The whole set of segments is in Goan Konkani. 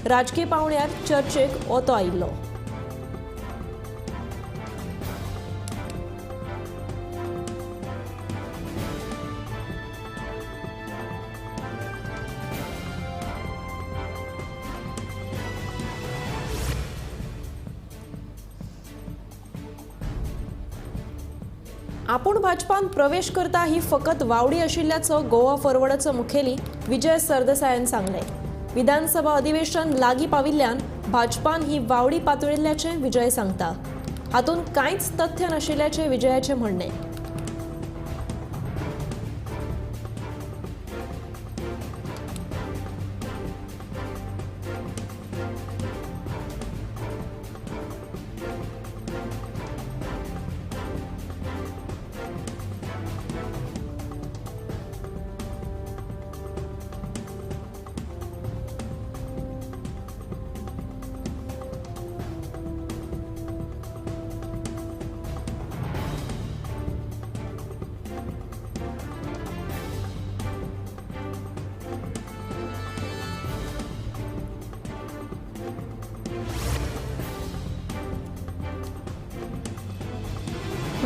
राजकीय पावंड्यार चर्चेक ओतो आयिल्लो। आपूण भाजपान प्रवेश करता ही फकत वावडी आशिल्ल्याचो गोवा फॉरवर्डाचो मुखेली विजय सरदेसायान सांगलें। विधानसभा अधिवेशन लागीं पाविल्ल्यान भाजपान ही वावडी पातळिल्ल्याचें विजय सांगता। हातूंत कांयच तथ्य नाशिल्ल्याचें विजयाचें म्हणणें।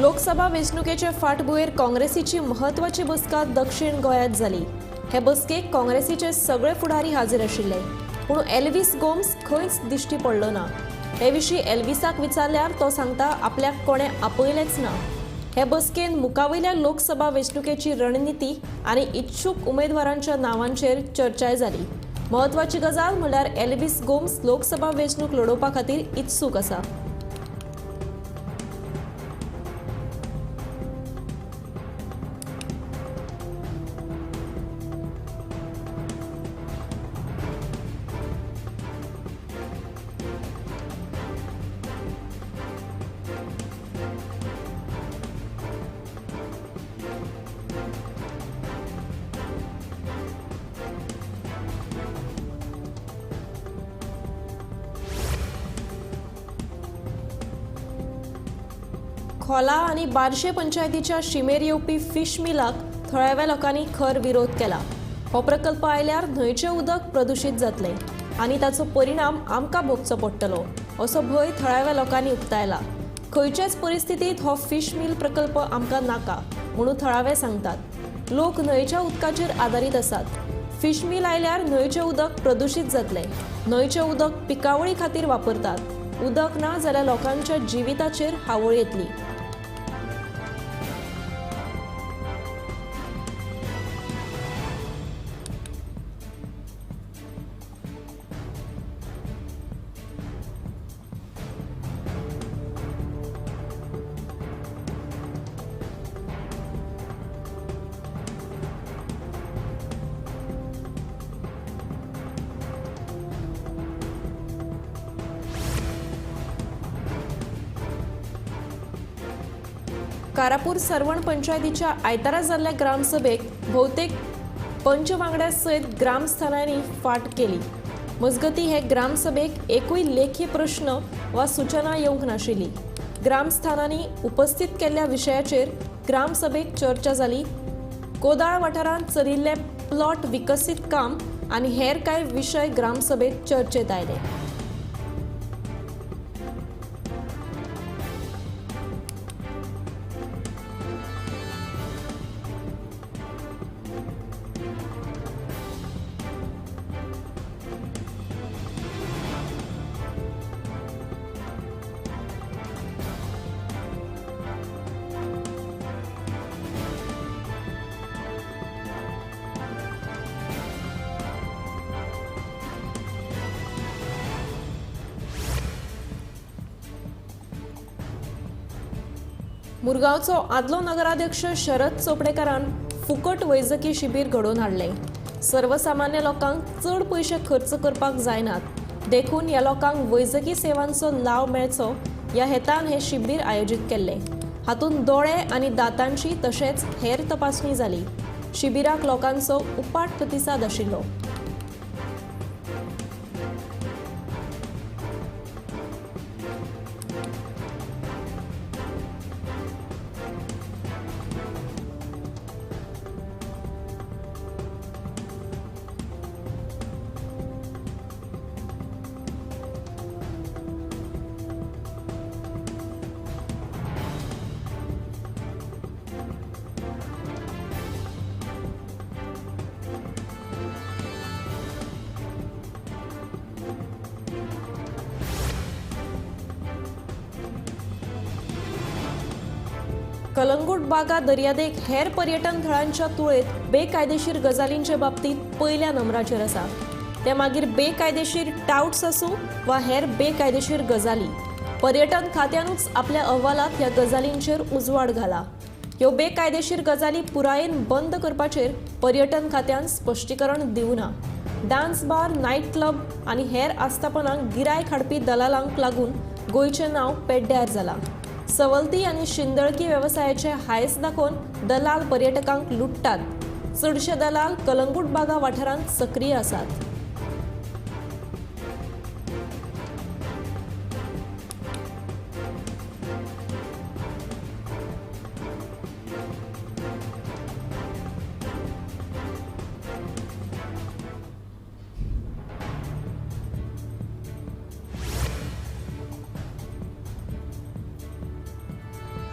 लोकसभा वेंचणुकेचे फाटभुंयेर काँग्रेसीची म्हत्वाची बसका दक्षिण गोंयांत जाली। हे बसकेक काँग्रेसीचे सगळे फुडारी हाजीर आशिल्ले, पूण एल्विस गोम्स खंयच दिश्टी पडलो ना। हे विशीं एल्विसाक विचारल्यार तो सांगता आपल्याक कोणें आपयलेंच ना। हे बसकेन मुखावयल्या लोकसभा वेंचणुकेची रणनिती आनी इच्छूक उमेदवारांच्या नांवांचेर चर्चाय जाली। म्हत्वाची गजाल म्हणल्यार एल्विस गोम्स लोकसभा वेंचणूक लडोवपा खातीर इत्सूक आसा। खोला आनी बार्शे पंचायतीच्या शिमेर येवपी फिश मिलाक थळाव्या लोकांनी खर विरोध केला। हो प्रकल्प आयल्यार न्हंयचें उदक प्रदुशीत जातलें आनी ताचो परिणाम आमकां भोगचो पडटलो असो भंय थळाव्या लोकांनी उक्तायला। खंयचेच परिस्थितींत हो फिश मिल प्रकल्प आमकां नाका म्हणून थळावे सांगतात। लोक न्हंयच्या उदकाचेर आदारीत आसात। फिश मिल आयल्यार न्हंयचें उदक प्रदुशीत जातलें। न्हंयचें उदक पिकावळी खातीर वापरतात। उदक ना जाल्यार लोकांच्या जिविताचेर हावळ येतली। कारापूर सर्वण पंचायतीच्या आयतारा जाल्ल्या ग्रामसभेक भोवतेक पंच वांगड्या सयत ग्रामस्थानांनी फाट केली। मजगती हे ग्रामसभेक एकूय लेखी प्रश्न वा सूचना येवंक नाशिल्ली। ग्रामस्थानांनी उपस्थित केल्ल्या विशयाचेर ग्रामसभेक चर्चा जाली। कोदाळ वाठारांत चलिल्ले प्लॉट विकसीत काम आनी हेर कांय विशय ग्रामसभेत चर्चेत आयले। मुरगांवचो आदलो नगराध्यक्ष शरद चोपडेकारान फुकट वैजकी शिबीर घडोवन हाडलें। सर्वसामान्य लोकांक चड पयशे खर्च करपाक जायनात, देखून ह्या लोकांक वैजकी सेवांचो लाव मेळचो ह्या हेतान हें शिबीर आयोजीत केल्लें। हातूंत दोळे आनी दातांची तशेंच हेर तपासणी जाली। शिबिराक लोकांचो उपाट प्रतिसाद आशिल्लो। कलंगूट बागा दर्यादेग हेर पर्यटन थळांच्या तुळेत बेकायदेशीर गजालींचे बाबतींत पयल्या नंबराचेर आसा. ते मागीर बेकायदेशीर टावट्स आसूं वा हेर बेकायदेशीर गजाली, पर्यटन खात्यानूच आपल्या अहवालात ह्या गजालींचेर उजवाड घाला. ह्यो बेकायदेशीर गजाली पुरायेन बंद करपाचेर पर्यटन खात्यान स्पश्टीकरण दिवना. डान्स बार, नायट क्लब आनी हेर आस्थापनांक गिरायक हाडपी दलालांक लागून गोंयचें नांव पेड्ड्यार जालां. सवलती आनी शिंदळकी वेवसायाचे हायस दाखोवन दलाल पर्यटकांक लुट्टात. चडशे दलाल कलंगूट बागा वाठारांत सक्रीय आसात.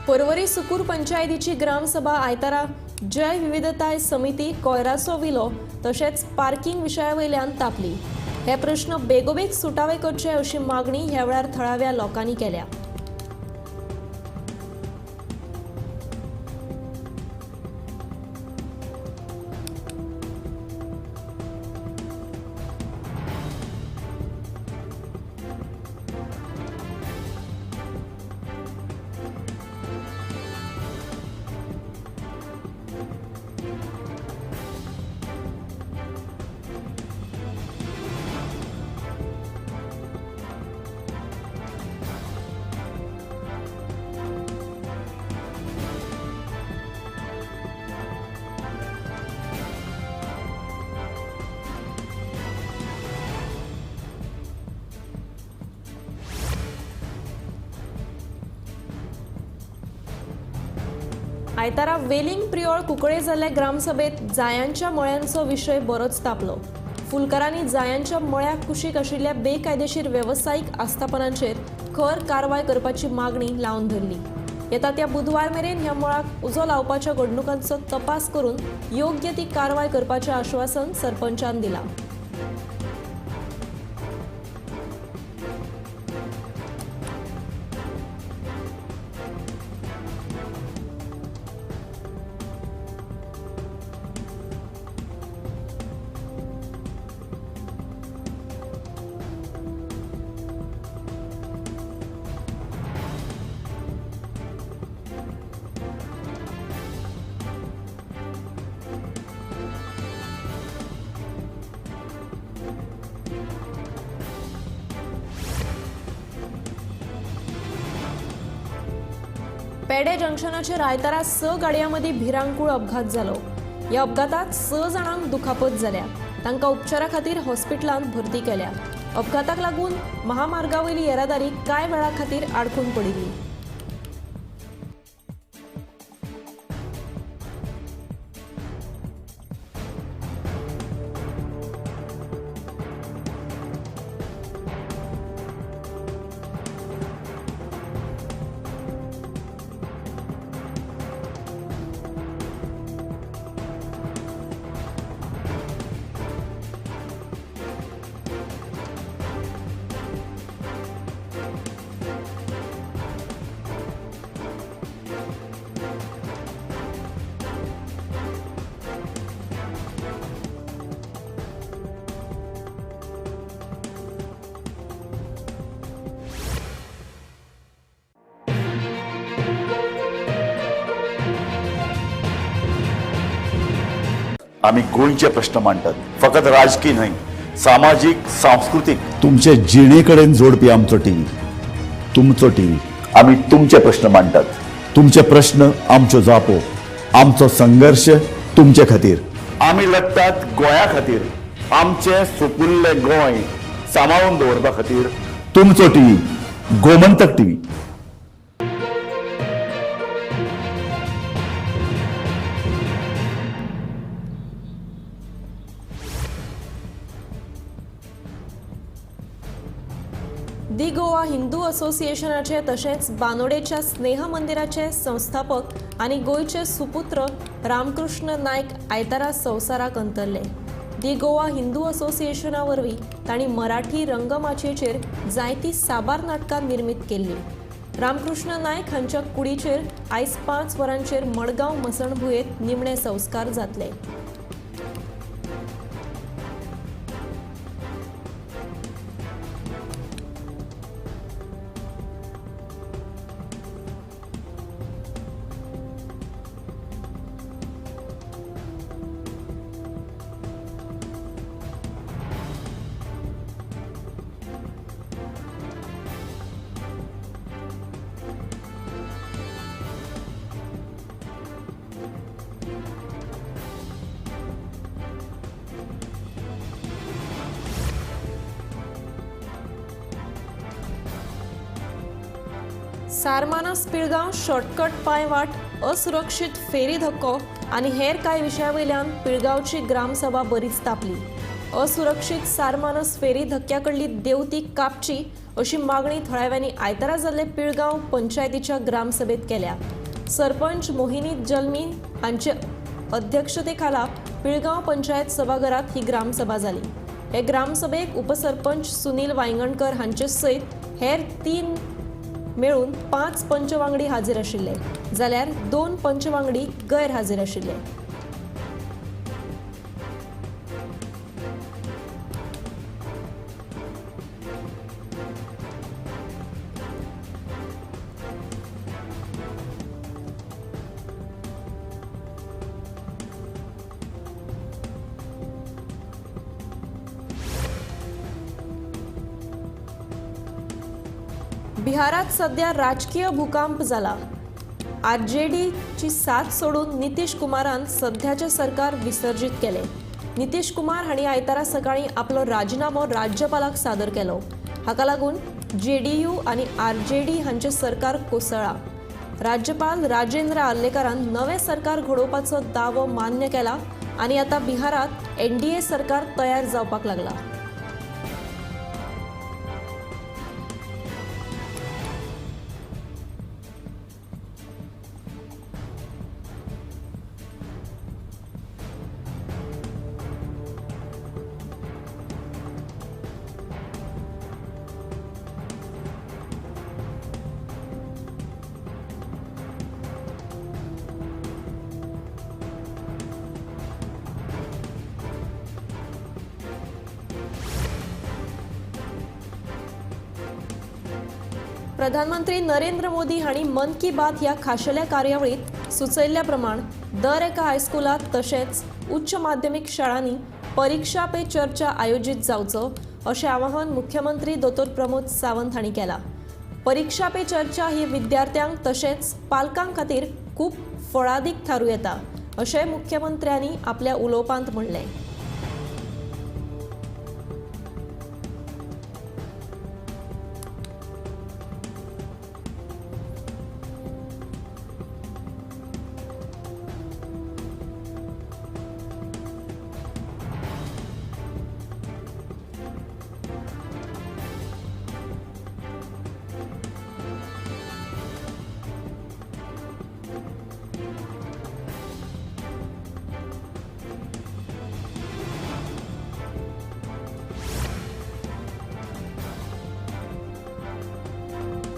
पर्वरी सुकूर पंचायतीची ग्रामसभा आयतारा जय विविधताय समिती कोयराचो विलो तशेंच पार्किंग विशया वयल्यान तापली. हे प्रश्न बेगोबेग सुटावे करचे अशी मागणी ह्या वेळार थळाव्या लोकांनी केल्या. आयतारा वेलिंग प्रियोळ कुंकळे जाल्ले ग्रामसभेत जायांच्या मळ्यांचो विशय बरोच तापलो. फुलकारांनी जायांच्या मळ्याक कुशीक आशिल्ल्या बेकायदेशीर वेवसायीक आस्थापनांचेर खर कारवाय करपाची मागणी लावन धरली. येता त्या बुधवार मेरेन ह्या मळाक उजो लावपाच्या घडणुकांचो तपास करून योग्य ती कारवाय करपाचें आश्वासन सरपंचान दिलां. पेडे जंक्शनाचेर आयतारा 6 गाडयां मदीं भिरांकूळ अपघात जालो. ह्या अपघातांत 6 जाणांक दुखापत जाल्या. तांकां उपचारा खातीर हॉस्पिटलांत भरती केल्या. अपघाताक लागून महामार्गा वयली येरादारी कांय वेळा खातीर आडखून पडिल्ली. आमी गोंयचे प्रश्न मांडटात, फकत राजकीय न्हय, सामाजीक, सांस्कृतीक, तुमचे जिणे कडेन जोडपी आमचो टीव्ही, तुमचो टीव्ही. आमी तुमचे प्रश्न मांडटात, तुमचे प्रश्न आमच्यो जापो, आमचो संघर्श तुमचे खातीर. आमी लढटात गोंया खातीर, आमचें सुपुल्लें गोंय सांबाळून दवरपा खातीर. तुमचो TV, Gomantak TV. The Goa Hindu असोसिएशनाचे तशेंच बानोडेच्या स्नेह मंदिराचे संस्थापक आनी गोंयचे सुपुत्र रामकृष्ण नायक आयतारा संवसाराक अंतरले. दी गोवा हिंदू असोसिएशना वरवीं तांणी मराठी रंगमाचयेचेर जायतीं साबार नाटकां निर्मीत केल्लीं. रामकृष्ण नायक हांच्या कुडीचेर आयज 5 वरांचेर मडगांव मसणभुंयेंत निमणे संस्कार जातले. सारमानस पिळगांव शॉर्टकट पांयवाट, असुरक्षीत फेरी धक्को आनी हेर कांय विशया वयल्यान पिळगांवची ग्रामसभा बरीच तापली. असुरक्षीत सारमानस फेरी धक्क्या कडली देंवती कापची अशी मागणी थळाव्यांनी आयतारा जाल्ले पिळगांव पंचायतीच्या ग्रामसभेत केल्या. सरपंच मोहिनी जल्मी हांचे अध्यक्षतेखाला पिळगांव पंचायत सभाघरात ही ग्रामसभा जाली. हे ग्रामसभेक उपसरपंच सुनील वायंगणकर हांचे सयत हेर 3 मेळून 5 पंचवांगडी हाजीर आशिल्ले, जाल्यार 2 पंचवांगडी गैरहाजीर आशिल्ले. बिहारात सध्या राजकीय भूकंप जाला. आरजेडीची साथ सोडून नितीश कुमारान सध्याचे सरकार विसर्जित केले. नितीश कुमार हांणी आयतारा सकाळी आपलो राजीनामो राज्यपालाक सादर केलो. हाका लागून जेडीयू आनी आरजेडी हांचे सरकार कोसळ्ळां. राज्यपाल राजेंद्र आर्लेकरान नवें सरकार घडोवपाचो दावो मान्य केला आनी आतां बिहारात एनडीए सरकार तयार जावपाक लागला. प्रधानमंत्री नरेंद्र मोदी हांणी मन की बात ह्या खाशेल्या कार्यावळीत सुचयल्ल्या प्रमाण दर एका हायस्कुलांत तशेंच उच्च माध्यमीक शाळांनी परीक्षा पे चर्चा आयोजीत जावचो अशें आवाहन मुख्यमंत्री दोतोर प्रमोद सावंत हांणी केलां. परीक्षा पे चर्चा ही विद्यार्थ्यांक तशेंच पालकां खातीर खूब फळादीक थारूं येता अशें मुख्यमंत्र्यांनी आपल्या उलोवपांत म्हणलें.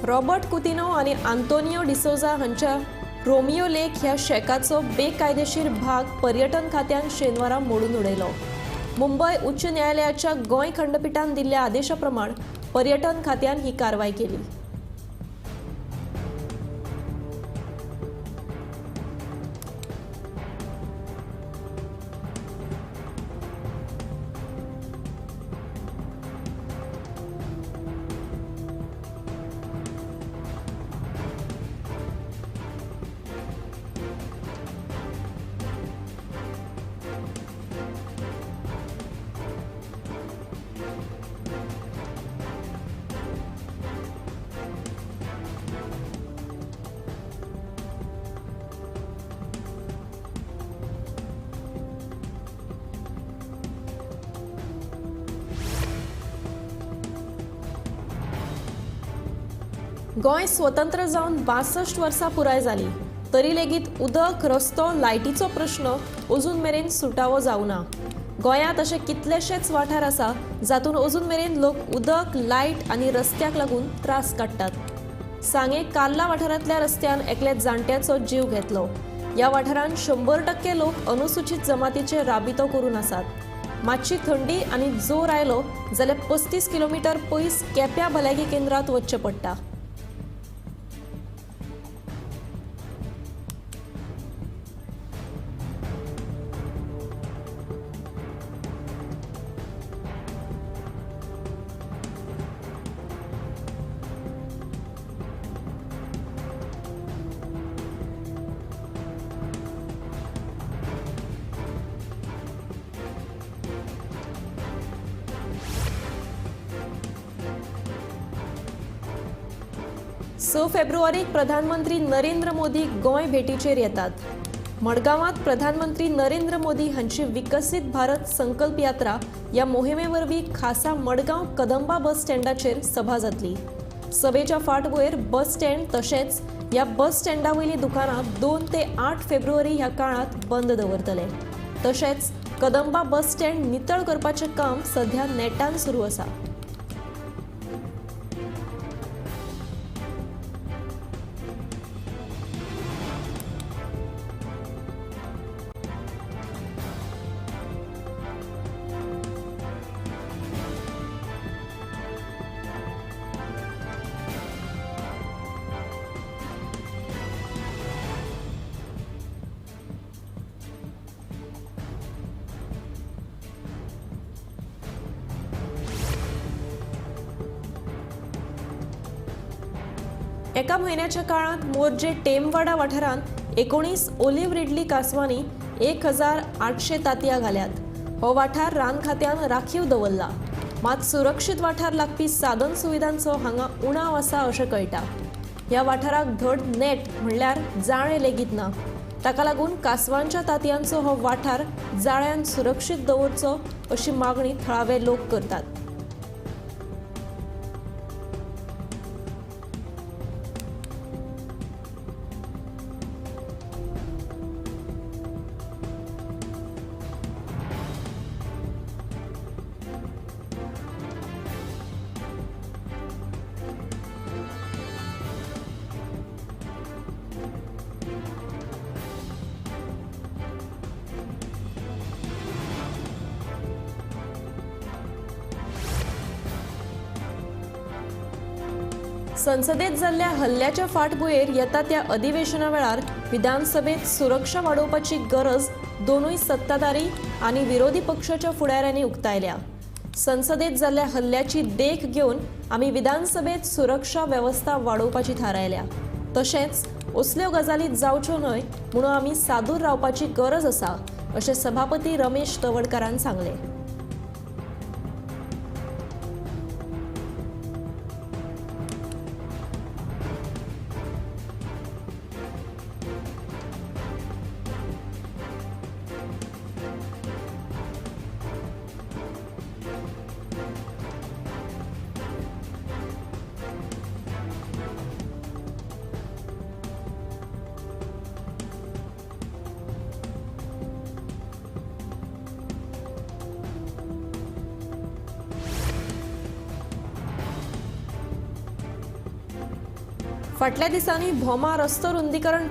रॉबर्ट कुतिनो आनी आंतोनियो डिसोजा हांच्या रोमियो लेक ह्या शॅकाचो बेकायदेशीर भाग पर्यटन खात्यान शेनवारा मोडून उडयलो. मुंबय उच्च न्यायालयाच्या गोंय खंडपीठान दिल्ल्या आदेशा प्रमाण पर्यटन खात्यान ही कारवाय केली. गोंय स्वतंत्र जावन 62 वर्सां पुराय जाली तरी लेगीत उदक, रस्तो, लायटीचो प्रश्न अजून मेरेन सुटावो जावना. गोंयांत अशे कितलेशेच वाठार आसा जातून अजून मेरेन लोक उदक, लायट आनी रस्त्याक लागून त्रास काडटात. सांगे कार्ला वाठारांतल्या रस्त्यान एकल्या जाणट्याचो जीव घेतलो. ह्या वाठारांत 100% लोक अनुसूचित जमातीचे राबितो करून आसात. मातशी थंडी आनी जोर आयलो जाल्यार 35 किलोमीटर पयस केप्यां भलायकी केंद्रांत वचचें पडटा. स फेब्रुवारीक प्रधानमंत्री नरेंद्र मोदी गोंय भेटीचेर येतात. मडगांवांत प्रधानमंत्री नरेंद्र मोदी हांची विकसीत भारत संकल्प यात्रा ह्या मोहिमे वरवीं खासा मडगांव कदंबा बस स्टँडाचेर सभा जातली. सभेच्या फाटभुंयेर बस स्टँड तशेंच ह्या बस स्टँडा वयलीं दुकानां 2 ते 8 फेब्रुवारी ह्या काळांत बंद दवरतले. तशेंच कदंबा बस स्टँड नितळ करपाचें काम सध्या नेटान सुरू आसा. एका म्हयन्याच्या काळांत मोरजे टेमवाडा वाठारांत 19 ओलिव्ह रिडली कासवांनी 1800 तांतयां घाल्यात. हो वाठार रान खात्यान राखीव दवरला. मात सुरक्षीत वाठार लागपी साधन सुविधांचो हांगा उणाव आसा अशें कळटा. ह्या वाठाराक धड नेट म्हणल्यार जाळें लेगीत ना. ताका लागून कासवांच्या तांतयांचो हो वाठार जाळ्यान सुरक्षीत दवरचो अशी मागणी थळावे लोक करतात. संसदेत जाल्ल्या हल्ल्याच्या फाटभुंयेर येता त्या अधिवेशना वेळार विधानसभेत सुरक्षा वाडोवपाची गरज दोनूय सत्ताधारी आनी विरोधी पक्षाच्या फुडाऱ्यांनी उक्तायल्या. संसदेत जाल्ल्या हल्ल्याची देख घेवन आमी विधानसभेत सुरक्षा वेवस्था वाडोवपाची थारायल्या. तशेंच असल्यो गजाली जावच्यो न्हय म्हणून आमी सादूर रावपाची गरज आसा अशें सभापती रमेश तवडकारान सांगलें. फाटल्या दिसांनी भोमा रस्तो रुंदीकरण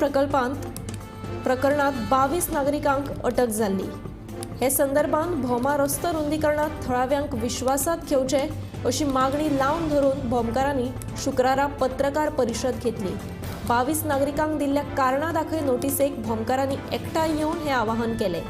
प्रकरणांत 22 नागरिकांक अटक जाल्ली. हे संदर्भात भोमा रस्तो रुंदीकरणांत थळाव्यांक विश्वासांत घेवचे अशी मागणी लावन धरून भोमकारांनी शुक्रारा पत्रकार परिशद घेतली. 22 नागरिकांक दिल्ल्या कारणां दाखय नोटीसेक भोमकारांनी एकठांय येवन हें आवाहन केलें.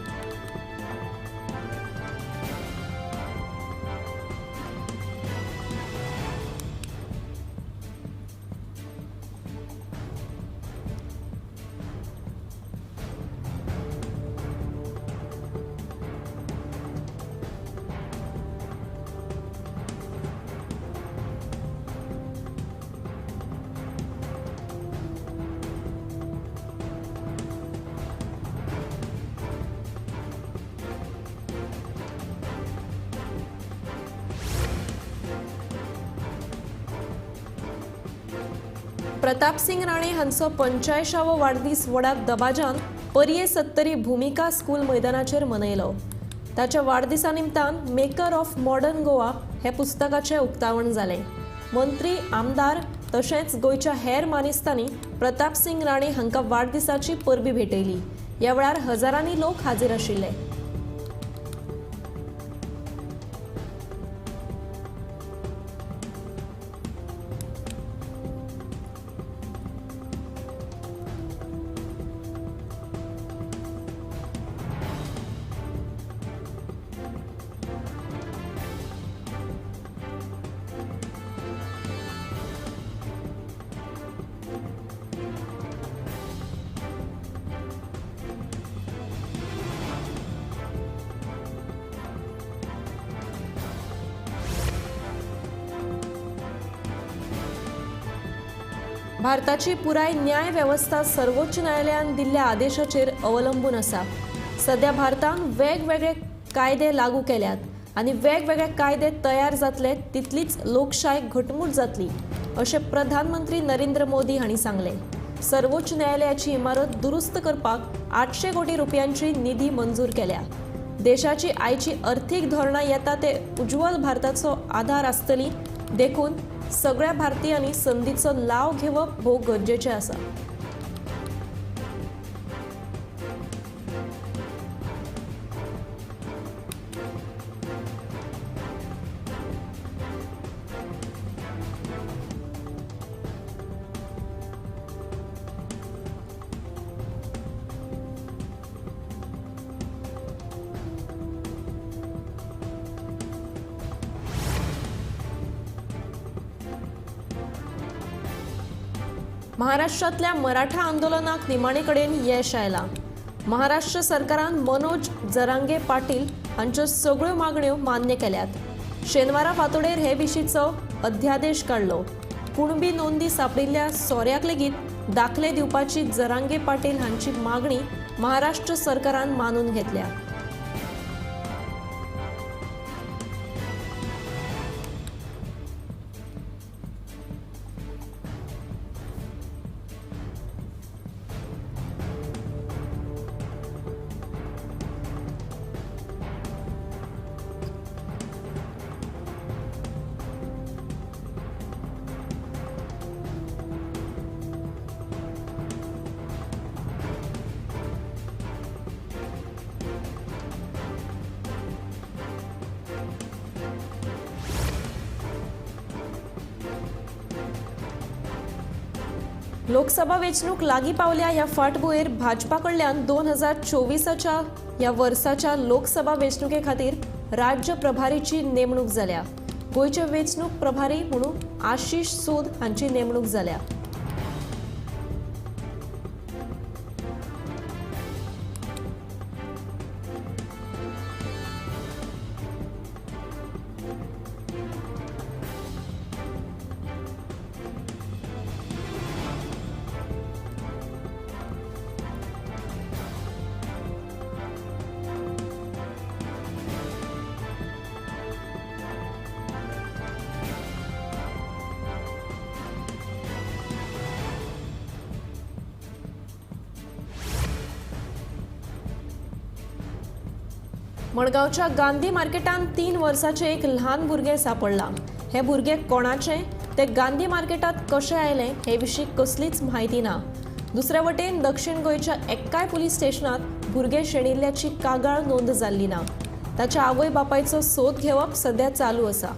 प्रतापसिंग राणे हांचो 85वो वाडदीस व्हडा दबाज्यान पर्ये सत्तरी भुमिका स्कूल मैदानाचेर मनयलो. ताच्या वाडदिसा निमतान मेकर ऑफ मॉडर्न गोवा हे पुस्तकाचें उक्तावण जालें. मंत्री, आमदार, तशेंच गोंयच्या हेर मानेस्तांनी प्रताप सिंग राणे हांकां वाडदिसाची परबीं भेटयली. ह्या वेळार हजारांनी लोक हाजीर आशिल्ले. भारताची पुराय न्याय वेवस्था सर्वोच्च न्यायालयान दिल्ल्या आदेशाचेर अवलंबून आसा. सध्या भारतान वेगवेगळे कायदे लागू केल्यात आनी वेगवेगळे कायदे तयार जातले तितलीच लोकशाय घटमूट जातली अशें प्रधानमंत्री नरेंद्र मोदी हांणी सांगलें. सर्वोच्च न्यायालयाची इमारत दुरुस्त करपाक 800 कोटी रुपयांची निधी मंजूर केल्या. देशाची आयची अर्थीक धोरणां येता ते उज्ज्वल भारताचो आधार आसतली, देखून सगळ्या भारतीयांनी संदीचो लाव घेवप भोव गरजेचें आसा. महाराष्ट्रातल्या मराठा आंदोलनाक निमाणे कडेन यश आयलां. महाराष्ट्र सरकारान मनोज जरांगे पाटील हांच्यो सगळ्यो मागण्यो मान्य केल्यात. शेनवारा फांतोडेर हे विशींचो अध्यादेश काडलो. कुणबी नोंदी सांपडिल्ल्या सोऱ्याक लेगीत दाखले दिवपाची जरांगे पाटील हांची मागणी महाराष्ट्र सरकारान मानून घेतल्या. लोकसभा वेंचणूक लागीं पावल्या ह्या फाटभुंयेर भाजपा कडल्यान 2024च्या ह्या वर्साच्या लोकसभा वेंचणुके खातीर राज्य प्रभारीची नेमणूक जाल्या. गोंयचे वेंचणूक प्रभारी म्हणून आशिष सूद हांची नेमणूक जाल्या. मडगांवच्या गांधी मार्केटांत 3 वर्साचें एक ल्हान भुरगें सांपडलां. हें भुरगें कोणाचें, तें गांधी मार्केटांत कशें आयलें हे विशीं कसलीच म्हायती ना. दुसरे वटेन दक्षिण गोंयच्या एक्काय पुलीस स्टेशनांत भुरगें शेणिल्ल्याची कागाळ नोंद जाल्ली ना. ताच्या आवय बापायचो सोद घेवप सध्या चालू आसा.